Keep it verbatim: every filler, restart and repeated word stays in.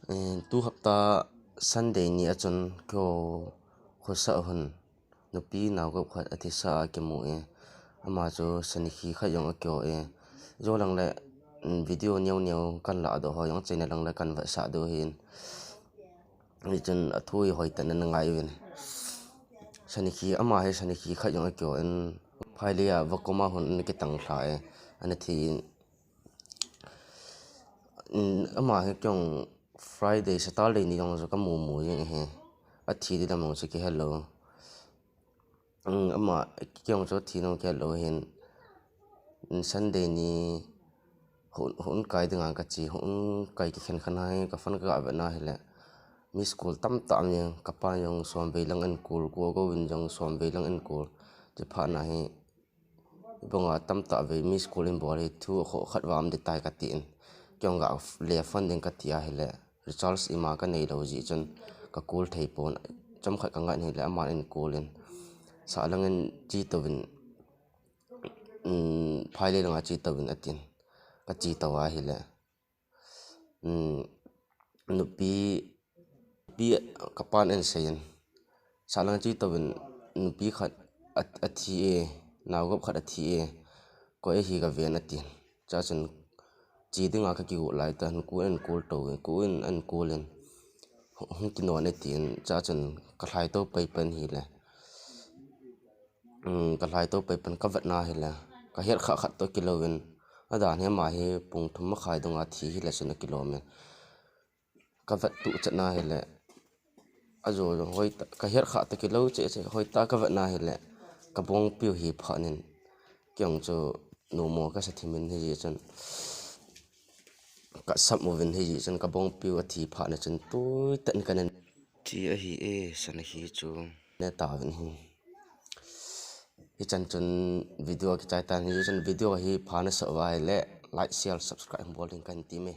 Eh, tu hapta Sunday ni a chun keiho khosa a hin nupi naogop khat athisa a kimu e. Ama chu sanikhi khat jong akiho e. Jou lang le, mm, video neo neo kan ladoh ho jong achaina lang le kan vetsah diu ahin. Hichun athu hi hoitah in nangai uvin. Sanikhi, ama hi sanikhi khat jong akiho in, phailei a vakom a hin ana kitang lha e, ana thi in. Mm, ama hi keiho Friday, Saturday ni jong chu kamu mu jeng ahi. Athi ding lam jong chu kihe lou. Mm, ama keiho chu athi nom kihe lou ahin. Mm, Sunday ni hon, hon kai dinga kache, hon kai kikhen khen a hi ka phone kaga vet na hile miss call tamtah um jeng, kapa jong somvei lang ahin call, Gogo in jong somvei lang ahin call. Chuphat na hi, ibonga tamtah vei miss call in bol hi thu akhoh khat val um ding tai kati in. Keiho ga le phone ding kati ahile, recharge ima kanei lou jeh chun ka call thei pon. Chomkhat ka ngat hile aman ahin call in, sahlang in che touvin, um, phailei langa che touvin atin. Kache tou ahile, um, nupi, nupi kapan ahin seiyin, sahlang che touvin nupi khat a, athi e, naogop khat athi e, koi ahi kaven atin. Chua chun che dinga kakigot lai tah in, Gogo in ahin call tou in, Gogo in ahin call in, hung kinon e tin, chua chun kalhai tou pai pen hile, um, kalhai tou pai pen kavet na hile, kahet khah khat toh kilou in, adan hi ama hi pung thum makhai dunga thi hile chun akilom in. Kavet tuh chet na hile, ajo jong hoitah, kahet khah toh kilou cheh cheh, hoitah kavet na hile, kabongpiu hi phat in, keiho chu nomo kasa thim in hijeh chun, kasam uvin hijeh chun kabongpiu athi phat na chun tuitah in kana thi ahi e, sanikhi chu. Ne tauvin ahi. Hichan chun video akichai tan, hijeh chun video hi pha nasah uva ahile like, share, subscribe bol ding kahin ti e.